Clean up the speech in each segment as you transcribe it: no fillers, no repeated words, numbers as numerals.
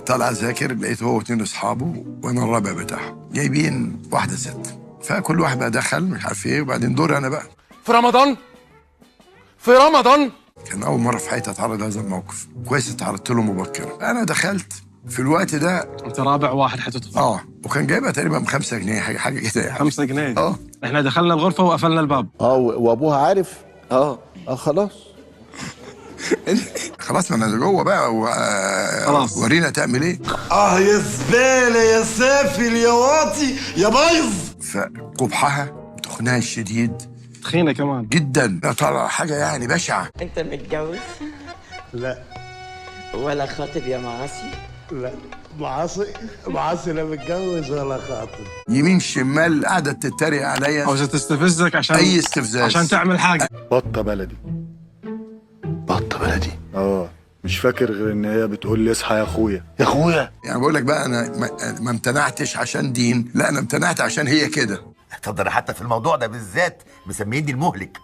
طالع ذاكر، لقيت هو واثنين اصحابه وانا الرابع بتاعهم جايبين واحدة ست، فكل واحد بقى دخل مش عارف ايه، وبعدين دوري انا بقى في رمضان، في رمضان. كان اول مرة في حياتي اتعرض لهذا الموقف، كويس اتعرضت له مبكرا. انا دخلت في الوقت ده. انت رابع واحد حتدخل. وكان جايبها تقريبا ب 5 جنيه، حاجة كده يعني. 5 جنيه. احنا دخلنا الغرفة وقفلنا الباب. وابوها عارف. خلاص خلاص، ما انا جوه بقى خلاص ورينا تعمل ايه. يا زبالة يا سافل يا واطي يا بايظ. فقبحها، تخنها الشديد، تخينة كمان جدا، طالعه حاجة يعني بشعة. انت متجوز؟ لا. ولا خاطب يا معاصي؟ لا معاصي معاصي، لا متجوز ولا خاطب. يمين شمال قاعدة تتريق عليا، عاوزه تستفزك عشان اي استفزاز عشان تعمل حاجة. بطه بلدي. بطه بلدي؟ مش فاكر غير ان هي بتقول لي اصحى يا اخويا يا اخويا. يعني بقول لك بقى انا ما امتنعتش عشان دين، لا انا امتنعت عشان هي كده. اتفضل، حتى في الموضوع ده بالذات مسميني المهلك.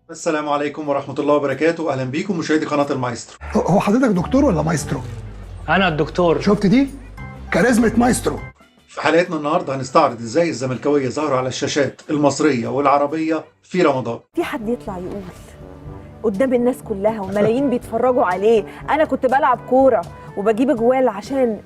السلام عليكم ورحمة الله وبركاته، أهلا بيكم مشاهدي قناة المايسترو. هو حضرتك دكتور ولا مايسترو؟ أنا الدكتور. شفت دي؟ كاريزما مايسترو. في حلقتنا النهاردة هنستعرض إزاي الزملكاوية ظهروا على الشاشات المصرية والعربية في رمضان. في حد يطلع يقول قدام الناس كلها وملايين بيتفرجوا عليه أنا كنت بلعب كورة وبجيب أجوال عشان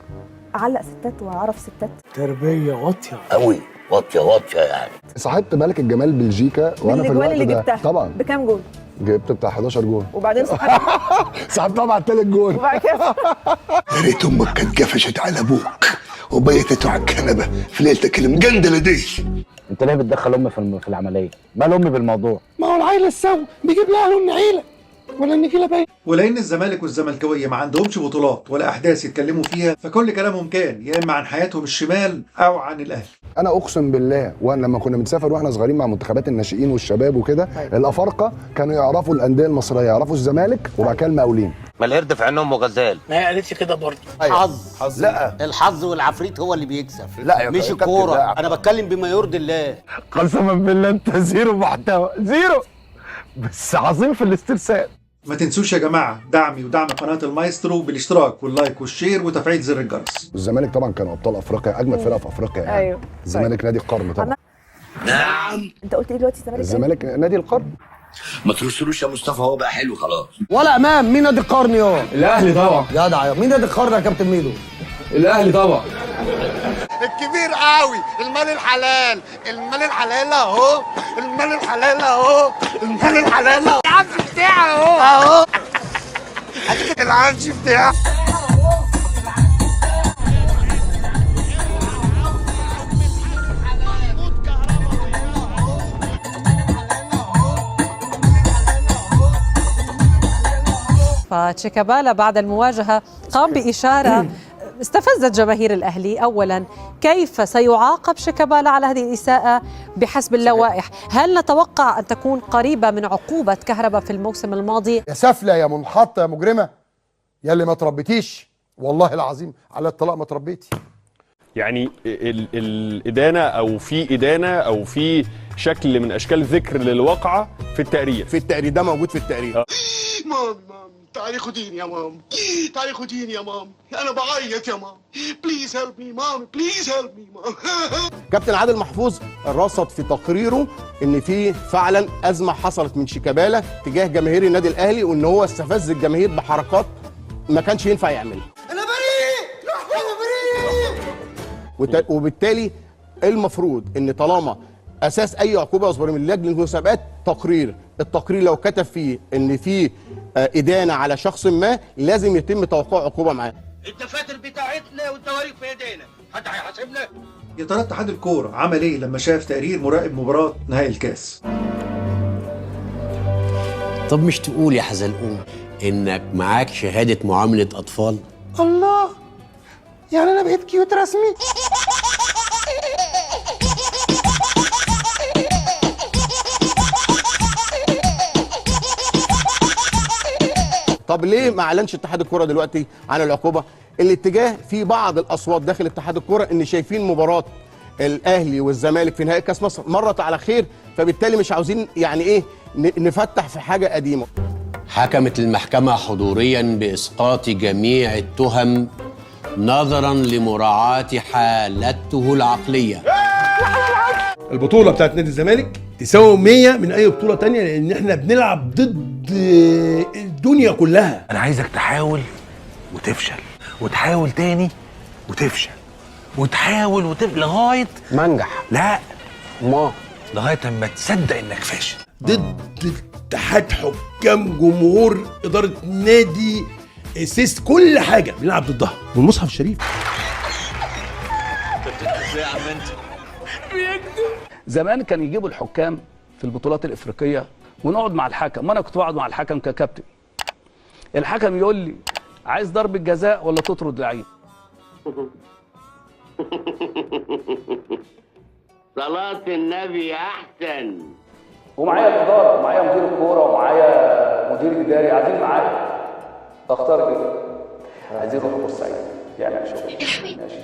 أعلق ستات وأعرف ستات؟ تربية واطية قوي، واطية واطية يعني. صاحبت ملك الجمال بلجيكا وانا في الوقت اللي ده جبتها طبعا. بكام جول؟ جبت بتاع 11 جول. وبعدين صاحبتها بعد تالت جول. وبعد كده يا ريت امك كانت قفشت على ابوك وبيتته على الكنبة في ليلتك المجندله دي. انت ليه بتدخل امي في العملية؟ مال امي بالموضوع؟ ما هو العيلة السوا بيجيب لاهله النعيله ولا النجيله باين. ولأن الزمالك والزملكاوية ما عندهمش بطولات ولا أحداث يتكلموا فيها، فكل كلامهم كان يا إما عن حياتهم الشمال أو عن الأهلي. انا اقسم بالله، وانا لما كنا بنسافر واحنا صغيرين مع منتخبات الناشئين والشباب وكده، الافارقة كانوا يعرفوا الاندية المصرية، يعرفوا الزمالك وبعد كده المقاولين. ما القرد في عين امه غزال. ما هي قالت لي كده برضه. حظ. لا، الحظ والعفريت هو اللي بيكسب. لا يا مش الكورة. انا بتكلم بما يرضي الله. قسما بالله انت zero محتوى، zero، بس عظيم في الاسترسال. ما تنسوش يا جماعة دعمي ودعم قناة المايسترو بالاشتراك وال like وال share وتفعيل زر الجرس. الزمالك طبعا كانوا ابطال افريقيا، اجمد فرقه في افريقيا يعني. ايوه الزمالك نادي القرن طبعا. نعم. انت قلت ايه دلوقتي؟ الزمالك الزمالك نادي القرن. ما ترسلوش يا مصطفى، هو بقى حلو خلاص. ولا امام مين نادي القرن يا؟ الاهلي طبعا. جدع يا مين نادي القرن يا كابتن ميدو؟ الاهلي طبعا. الكبير قوي، المال الحلال، المال الحلال اهو، المال الحلال اهو، المال الحلال اهو، العفش بتاعه اهو اهو، العفش بتاعه. فتشيكابالا بعد المواجهة قام بإشارة استفزت جماهير الأهلي. أولا، كيف سيعاقب شيكابالا على هذه الإساءة بحسب اللوائح؟ هل نتوقع أن تكون قريبة من عقوبة كهرباء في الموسم الماضي؟ يا سفلة يا منحطة يا مجرمة يا اللي ما تربيتيش، والله العظيم على الطلاق ما تربيتي. يعني الإدانة أو في إدانة أو في شكل من أشكال ذكر للواقعة في التقرير. في التقرير ده موجود في التقرير. ماما تعالي خديني يا مام، تعالي خديني يا مام، انا بعيط يا مام، please help me mom، please help me mom. كابتن عادل محفوظ رصد في تقريره ان في فعلا ازمة حصلت من شيكابالا تجاه جماهير النادي الاهلي، وان هو استفز الجماهير بحركات ما كانش ينفع يعملها. انا بريء، انا بريء. وبالتالي المفروض ان طالما اساس اي عقوبه يا من لجنة المسابقات تقرير، التقرير لو كتب فيه ان في ادانة على شخص ما لازم يتم توقيع عقوبه معاه. الدفاتر بتاعتنا والتواريخ في ايدينا، حد هيحاسبنا؟ يا ترى اتحاد الكورة عمل ايه لما شاف تقرير مراقب مباراة نهائي الكاس؟ طب مش تقول يا حزلقوم انك معاك شهادة معاملة اطفال؟ الله، يعني انا بقيت cute رسمي؟ طب ليه ما اعلنش اتحاد الكورة دلوقتي عن العقوبة؟ الاتجاه في بعض الاصوات داخل اتحاد الكورة ان شايفين مباراة الاهلي والزمالك في نهائي كاس مصر مرت على خير، فبالتالي مش عاوزين يعني ايه نفتح في حاجة قديمة. حكمت المحكمة حضوريا بإسقاط جميع التهم نظرا لمراعاة حالته العقلية. البطولة بتاعت نادي الزمالك تساوي 100 من اي بطوله تانية، لان احنا بنلعب ضد الدنيا كلها. انا عايزك تحاول وتفشل، وتحاول تاني وتفشل، وتحاول وتفشل لغاية ما انجح. لا ما لغاية اما تصدق انك فاشل. ضد اتحاد، حكام، جمهور، ادارة نادي، سيس، كل حاجة بنلعب ضدها والمصحف الشريف. زمان كان يجيبوا الحكام في البطولات الافريقية ونقعد مع الحكم، وانا كنت بقعد مع الحكم ككابتن. الحكم يقول لي عايز ضربه جزاء ولا تطرد لعيب؟ صلاة النبي احسن. ومعايا الادارة ومعايا مدير الكورة ومعايا مدير اداري قاعدين معايا. اختار كده، عايزين نروح بورسعيد يعمل شغل ماشي.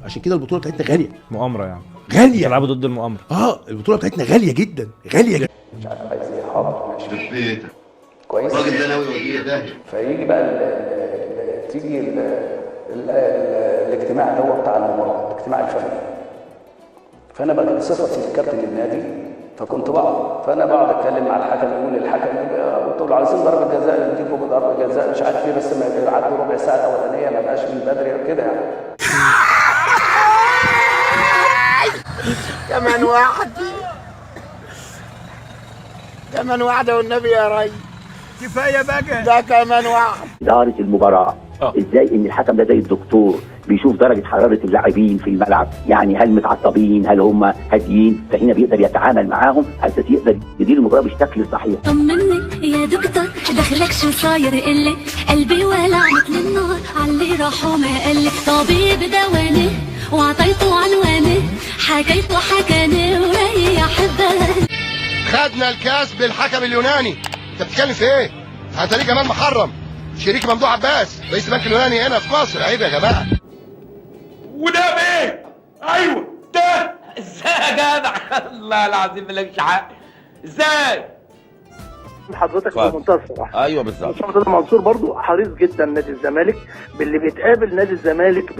عشان كده البطولة بتاعتنا غالية. مؤامرة يعني، غالية، بيلعبوا ضد المؤامرة. البطولة بتاعتنا غالية جدا، غالية جدا. مش عارف عايز ايه. حاضر ماشي كويس. الراجل ده ناوي يوديه ده. فيجي بقى تيجي ال ال الاجتماع اللي هو بتاع المباراة، الاجتماع الفني. فانا بقى بصفتي كابتن النادي فكنت بقعد، فانا بقعد اتكلم مع الحكم، يقول الحكم قلت له عايزين ضربه جزاء، نديكم ضربه جزاء مش عارف ايه، بس ما يعدوا ربع ساعة الاولانية ما بقاش من بدري كده يعني. كمان واحدة، كمان واحدة والنبي يا ري، كفاية بقى ده كمان واحد. إدارة المباراة ازاي ان الحكم ده زي الدكتور بيشوف درجة حرارة اللاعبين في الملعب، يعني هل متعصبين، هل هم هاديين، فهنا بيقدر يتعامل معاهم على اساس يقدر يدير المباراة بالشكل الصحيح. طمني يا دكتور دخلك شو صاير، قلي قلبي ولع مثل النار عاللي راح وما قلي، طبيب دواني وعطيته عنواني، حكيت وحكاني وريح بالي. خدنا الكاس بالحكم اليوناني. انت بتتكلم في ايه؟ هتاريخ جمال محرم شريك ممدوح عباس رئيس البنك اليوناني هنا في مصر. عيب يا جماعة. وده بايه؟ ايوه ده ازاي يا جدع؟ الله العظيم مالكش حق، ازاي؟ حضرتك بمنتهى الصراحة. ايوه بالظبط. مرتضى منصور برضو حريص جدا نادي الزمالك باللي بيتقابل نادي الزمالك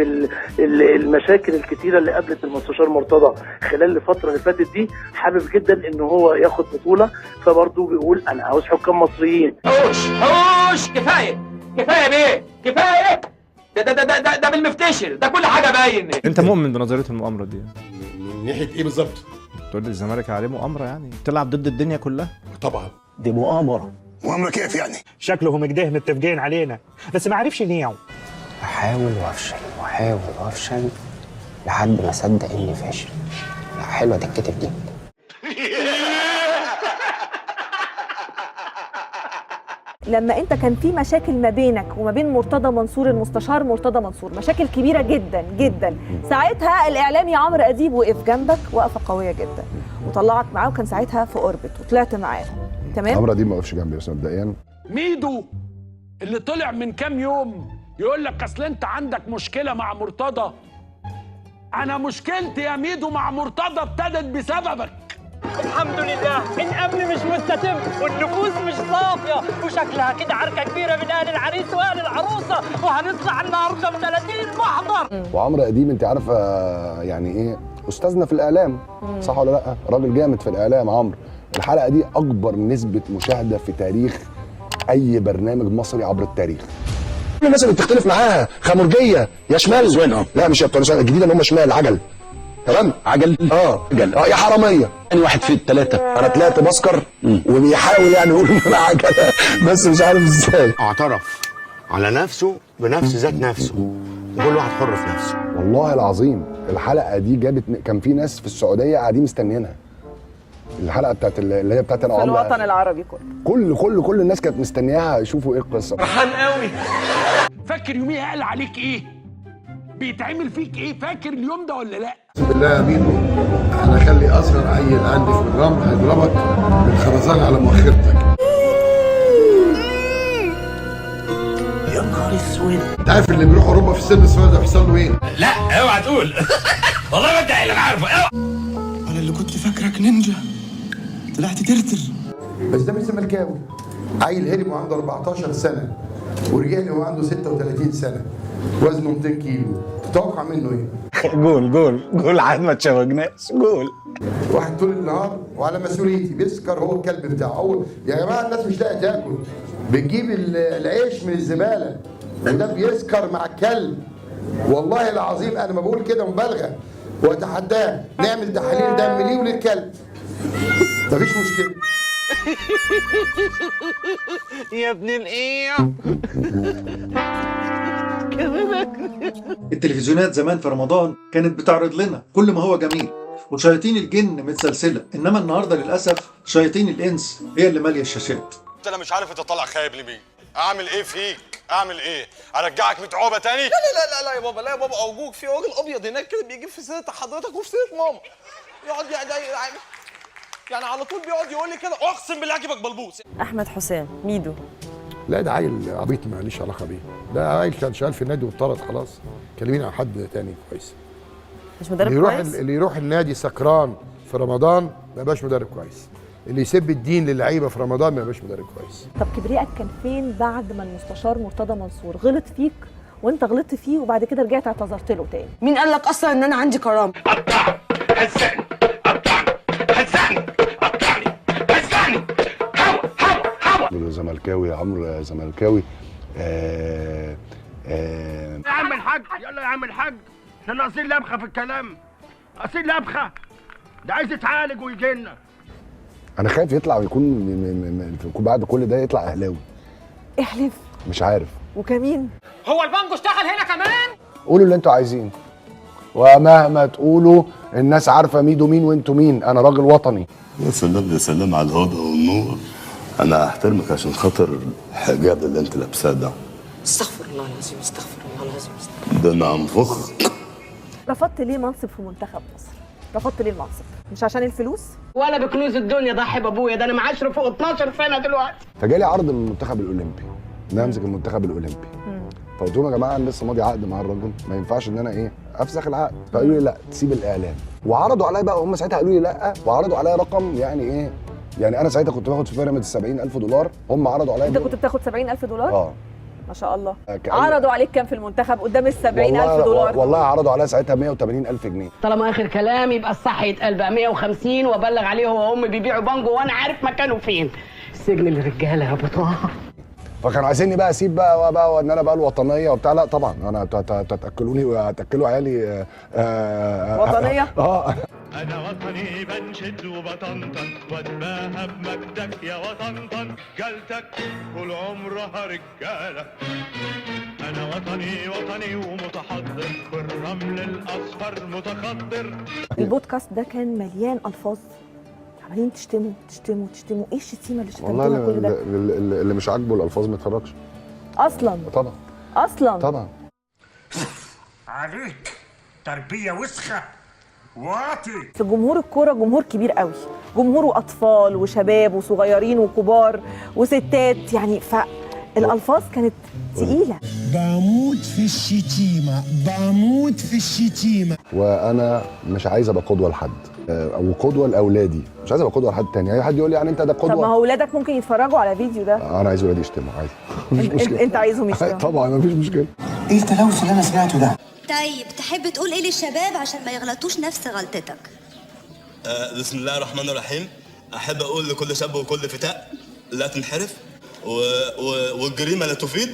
بالمشاكل الكتيرة اللي قابلت المستشار مرتضى خلال الفترة اللي فاتت دي، حابب جدا ان هو ياخد بطوله، فبرضو بيقول انا عاوز حكام مصريين. حوش حوش، كفاية كفاية بيه، كفاية ده ده ده ده ده بالمفتشر ده كل حاجة باين. انت مؤمن بنظرية المؤامرة دي من ناحية ايه بالظبط؟ تقول لي الزمالك عليه مؤامرة، يعني بتلعب ضد الدنيا كلها؟ طبعا دي مؤامرة. مؤامرة كيف يعني؟ شكلهم كده متفقين علينا، بس ما عرفش ليه. احاول وافشل واحاول وافشل لحد ما اصدق اني فاشل. لا حلوة تتكتب دي. لما انت كان في مشاكل ما بينك وما بين مرتضى منصور، المستشار مرتضى منصور، مشاكل كبيرة جدا جدا، ساعتها الاعلامي عمرو اديب وقف جنبك وقفه قوية جدا وطلعك معاه، وكان ساعتها في اوربت وطلعت معاه. تمام. عمرو اديب ما وقفش جنبي بس مبدئيا. ميدو اللي طلع من كام يوم يقول لك اصل انت عندك مشكلة مع مرتضى. انا مشكلتي يا ميدو مع مرتضى ابتدت بسببك. الحمد لله الامن مش مستتب والنفوس مش صافية، وشكلها كده عركة كبيرة من اهل العريس واهل العروسة، وهنطلع النهارده ب 30 محضر. وعمرو اديب انت عارفه يعني ايه استاذنا في الاعلام، صح ولا لا؟ راجل جامد في الاعلام عمرو. الحلقة دي اكبر نسبه مشاهده في تاريخ اي برنامج مصري عبر التاريخ. كل الناس اللي بتختلف معاها خمرجيه يا شمال. لا مش بتوع الجديدة اللي هم شمال عجل. تمام عجل عجل يا حرامية. انا واحد في الثلاثة، انا طلعت بسكر وبيحاول يعني يقول ان انا عجله بس مش عارف ازاي. اعترف على نفسه بنفس ذات نفسه، وكل واحد حر في نفسه. والله العظيم الحلقة دي جابت، كان في ناس في السعودية قاعدين مستنيينها. الحلقة بتاعت اللي هي بتاعت انا في الوطن العربي كله، كل كل كل الناس كانت مستنياها يشوفوا ايه القصة. فرحان قوي. فاكر يوميها قال عليك ايه؟ بيتعمل فيك ايه؟ فاكر اليوم ده ولا لا؟ بالله يا ميدو انا اخلي اصغر عيل عندي في الرمل هيضربك بالخرزانه على مؤخرتك. يا نهار اسود. انت عارف اللي بيروح اوروبا في السن الصغير ده بيحصل له ايه؟ لا اوعى تقول. والله ما انت اللي انا عارفه. اوعى. انا اللي كنت فاكرك نينجا طلعت ترتر. بس ده مش زملكاوي. عيل هرب وعنده 14 سنة ورجع لي وهو عنده 36 سنة، وزنه 200 كيلو، تتوقع منه ايه؟ جول جول جول، عاد ما تشوجناش جول. واحد طول النهار وعلى مسؤوليتي بيسكر هو الكلب بتاعه. اول يا جماعة الناس مش لاقيه تاكل، بتجيب العيش من الزبالة، وده بيسكر مع الكلب. والله العظيم انا ما بقول كده مبالغه، واتحداه نعمل تحاليل دم ليه وللكلب، مفيش مشكلة. يا ابن الايه. التلفزيونات زمان في رمضان كانت بتعرض لنا كل ما هو جميل وشياطين الجن متسلسله، انما النهارده للاسف شياطين الانس هي اللي ماليه الشاشات. انا مش عارف انت طالع خايب لمين، اعمل ايه فيك؟ اعمل ايه؟ ارجعك متعوبه تاني؟ لا لا لا لا يا بابا، لا يا بابا ارجوك، في راجل ابيض هناك كده بيجيب في سيره حضرتك وفي سيره ماما، يقعد يعني على طول بيقعد يقول لي كده، اقسم بالله اجيبك بلبوس. احمد حسام ميدو. لا ده عيل عبيط ماليش علاقة بيه، ده عيل كان شغال في النادي واتطرد خلاص. كلمينا عن حد تاني كويس. مش مدرب كويس؟ اللي يروح النادي سكران في رمضان ما يبقاش مدرب كويس، اللي يسب الدين للعيبة في رمضان ما يبقاش مدرب كويس. طب كبريائك كان فين بعد ما المستشار مرتضى منصور غلط فيك وانت غلطت فيه وبعد كده رجعت اعتذرت له تاني؟ مين قال لك اصلا ان انا عندي كرامة؟ قطعني هزقني قطعني هزقني قطعني هزقني هوا هوا هوا. زملكاوي يا عمرو، زملكاوي. يا عم الحاج، يلا يا عم الحاج، احنا ناقصين لبخه في الكلام، ناقصين لبخه، ده عايز يتعالج ويجي لنا. انا خايف يطلع ويكون بعد كل ده يطلع اهلاوي. احلف. مش عارف. وكمين؟ هو البانجو اشتغل هنا كمان؟ قولوا اللي انتوا عايزينه، ومهما تقولوا الناس عارفه ميدو مين وانتوا مين. انا راجل وطني. يا سلام يا سلام على الهدى والنور. انا هحترمك عشان خاطر الحجاب اللي انت لابساه ده. استغفر الله العظيم، استغفر الله العظيم، استغفر. ده انا انفخك. رفضت ليه منصب في منتخب مصر؟ رفضت ليه المنصب؟ مش عشان الفلوس؟ ولا بكنوز الدنيا ضحي بابويا، ده انا معاشرة فوق 12 سنة دلوقتي. فجالي عرض من المنتخب الاولمبي ان انا امسك المنتخب الاولمبي. فقلت لهم يا جماعة انا لسه ماضي عقد مع الراجل، ما ينفعش ان انا ايه افسخ العقد. فقالوا لي لا تسيب الاعلام. وعرضوا عليا بقى هم ساعتها قالوا لي لا، وعرضوا عليا رقم يعني ايه، يعني انا ساعتها كنت باخد في بيراميدز 70000 دولار، هم عرضوا عليا. انت كنت بتاخد 70000 دولار؟ اه ما شاء الله. عرضوا عليك كام في المنتخب قدام ال 70000 دولار؟ والله عرضوا عليا ساعتها 180000 جنيه. طالما اخر كلام يبقى الصح يتقال بقى 150، وابلغ عليه هو وامي بيبيعوا بانجو وانا عارف مكانه فين. السجن للرجاله يا ابو طه. فكانوا عايزيني بقى اسيب بقى وان انا بقى الوطنية وبتاع. لا طبعا انا تاكلوني وتاكلوا عيالي وطنية. اه انا وطني بنشد وبطنطن واتباهى بمجدك يا وطنطن، جالتك طول عمرها رجاله. انا وطني وطني ومتحضر، بالرمل الاصفر متخضر. البودكاست ده كان مليان الفاظ، عمالين تشتموا تشتموا تشتموا. ايه الشتيمة اللي شتمتوها والله كل ده؟ اللي مش عاجبه الالفاظ ما يتفرجش اصلا. طبعا اصلا طبعا. عليك تربيه وسخة واطي. في جمهور الكورة جمهور كبير قوي، جمهوره اطفال وشباب وصغيرين وكبار وستات، يعني فالالفاظ كانت تقيلة. بموت في الشتيمة، بموت في الشتيمة. وانا مش عايز ابقى قدوة لحد، او قدوة لاولادي، مش عايز ابقى قدوة لحد تاني. يعني حد يقول لي يعني انت ده قدوة؟ طب ما هو اولادك ممكن يتفرجوا على فيديو ده. انا عايز ولادي يشتموا عادي، مفيش مشكلة. انت عايزهم يشتموا؟ طبعا مفيش مشكلة. ايه التلوث اللي انا سمعته ده؟ طيب تحب تقول ايه للشباب عشان ما يغلطوش نفس غلطتك؟ بسم الله الرحمن الرحيم. احب اقول لكل شاب وكل فتاة لا تنحرف والجريمه لا تفيد.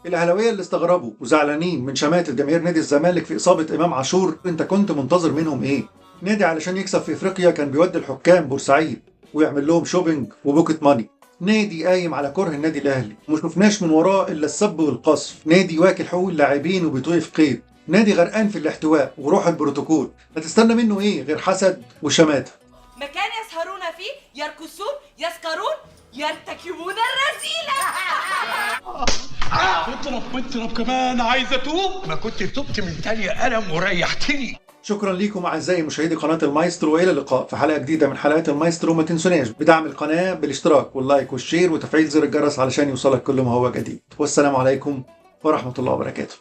الاهلاوية اللي استغربوا وزعلانين من شماتة جماهير نادي الزمالك في اصابه امام عاشور، انت كنت منتظر منهم ايه؟ نادي علشان يكسب في افريقيا كان بيودي الحكام بورسعيد ويعمل لهم shopping و pocket money. نادي قايم على كره النادي الاهلي وما شفناش من وراه الا السب والقصف، نادي واكل حقوق اللاعبين وبيتوقف قيد، نادي غرقان في الاحتواء وروح البروتوكول، هتستنى منه ايه غير حسد وشماتة؟ مكان يسهرون فيه، يرقصون، يسكرون، يرتكبون الرذيلة. اضرب اضرب كمان، عايز اتوب. ما كنت تبت من تاني قلم وريحتني. شكرا لكم اعزائي مشاهدي قناة المايسترو، والى اللقاء في حلقة جديدة من حلقات المايسترو. ما تنسوناش بدعم القناة بالاشتراك وال like وال share وتفعيل زر الجرس علشان يوصلك كل ما هو جديد. والسلام عليكم ورحمة الله وبركاته.